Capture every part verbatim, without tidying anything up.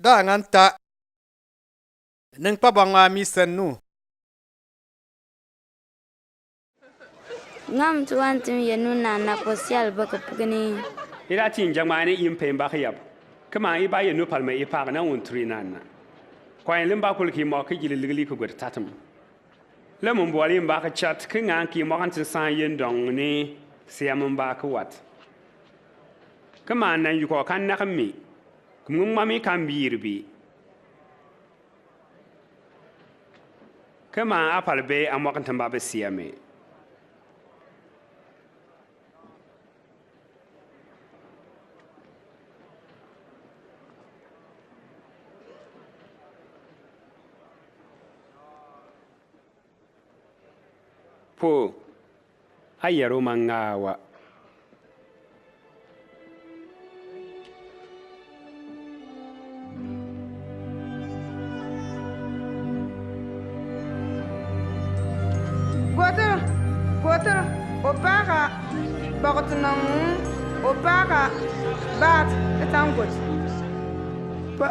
Daŋan ta. Niŋkpabɔŋ a mi sɛn nu. Ngam tuan tim yɛ nu na na kposial bɛ kɛ pukini. I da tin jangmani i mpɛ i mbakɛ yab. Kɛ ma i ba yɛ nu pal mɛ i pak na wun turi na na. Kwa in limba kul ki mɔ kɛ jili ligili kɛ gwed tatim. Lɛ mum bɔli mbakɛ chat kɛ ŋan ki mɔ kan tin san yɛn dɔŋ ni siam mbakɛ wat. Kɛ ma nan yukɔ kan nak mi. Kɛ mum ŋmami kan biir bi. Kɛ ma apal bɛ amɔ kan tamba bɛ siame. Po, a yɛro ma ŋaa wa. Gotir, gotir, o paka, bakot nang, o paka, bat, etang got. Pa,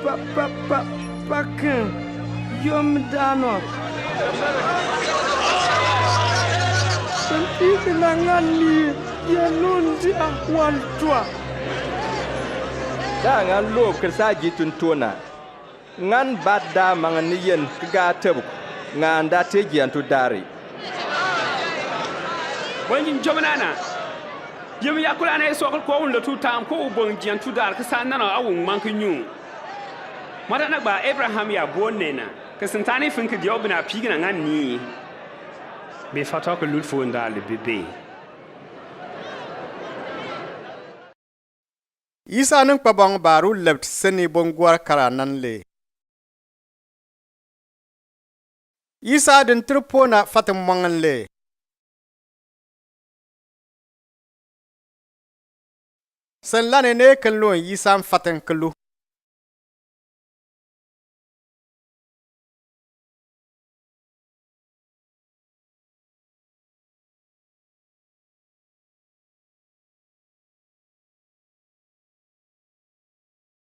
pa, pa, pa, pakin, yom dano. Santi kinangan ni, ya nun di akwal tua. Da ŋan lop kɛrsa ji tun tona. Ŋan bat da maŋ ni yɛn kɛ ga tɛbuk ŋan da te jiantu dari. Bɔn jin jɔmɛ nana. Yɛm ya kula na i sɔkul ko wun lɔtu tam ko u bɔn jiantu dari kɛ sa nana a wun maŋ kɛ nyu. Mata na gba Abraham ya bɔn nena kɛ sintani fin kɛ diɔ bina pigina ŋan ni. Be fatɔ kɛ lut fon dari bebe. Isa niŋkpabɔŋ baru lɛbt sɛni bɔŋgwar kara nan le. Isa din tiri pona fatin mɔŋan le. Sɛn lani ne kɛn lon Isa fatin kɛ lu.